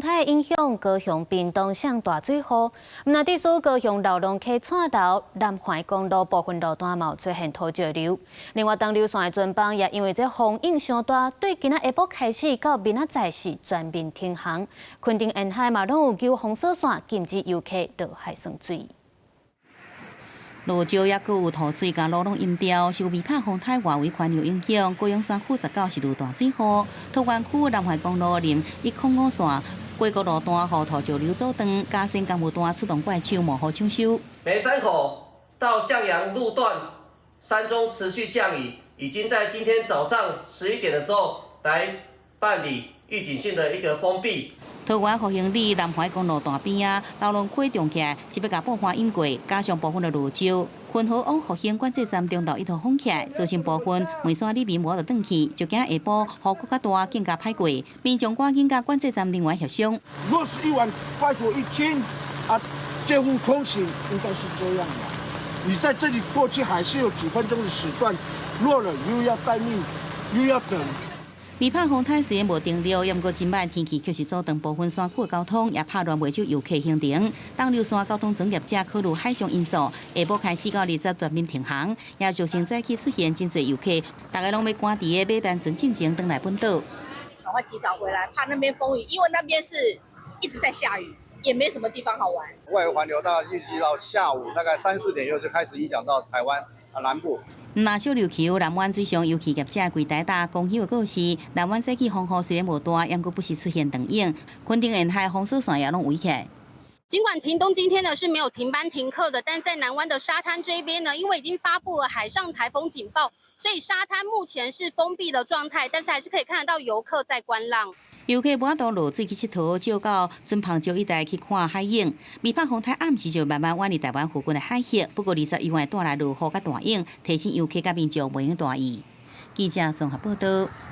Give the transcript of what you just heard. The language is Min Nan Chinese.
颱影響，高雄、屏東上大水雨，毋但地區高雄荖濃溪串流、南環公路部分路段嘛有出現土石流。另外，東流線的船班也因為這風湧傷大，對今仔下晡開始到明仔載是全面停航。墾丁沿海嘛攏有舊封鎖線，禁止遊客落海耍水。落石抑閣有土水共路攏淹掉，受未拍風颱外圍環流影響，高雄山區19是落大水雨，桃園區南環公路林105線過國路段予土石流阻斷，嘉善工務段出動怪手冒雨搶修。梅山口到向陽路段山中持續降雨，已經在今天早上11點的時候來辦理預警性的一個封閉。桃園復興里南環公路段邊仔，荖濃溪漲起來，這擺共布花淹過，加上部分的落石，雲和往復興管制站中道一度封起來，造成部分梅山里民無法度轉去，就驚下晡雨閣較大，更加歹過。民眾趕緊佮管制站人員協商。若是一碗85一斤啊，這份通行應該是這樣的。你在這裡過去還是有幾分鐘的時段，落了又要待命，又要等。未拍風颱雖然無停落，毋過今擺天氣確實阻斷部分山區的交通，也拍亂袂少遊客行程。東流線交通專業者考慮海上因素，下晡開始到20全面停航，也造成早起出現真濟遊客，大家攏欲趕佇个馬班船進前轉來本島。趕快提早回來，怕那邊風雨，因為那邊是一直在下雨，也沒什麼地方好玩。外圍環流到預計到下午大概三四點又就開始影響到台灣啊南部。毋但小琉球南灣水上遊憩業者規台大公休的故事，南灣早起風雨雖然無大，毋過不時出現長湧，墾丁沿海封鎖線也攏圍起來。儘管屏東今天呢是沒有停班停課的，但在南灣的沙灘這邊呢，因為已經發布了海上颱風警報，所以沙灘目前是封閉的狀態，但是還是可以看得到遊客在觀浪。遊客無法度落水去𨑨迌，少到船篷石一帶去看海湧。未拍風颱暗時就慢慢遠離台灣附近的海域，不過21會帶來落雨佮大湧，提醒遊客佮民眾袂用大意。記者綜合報道。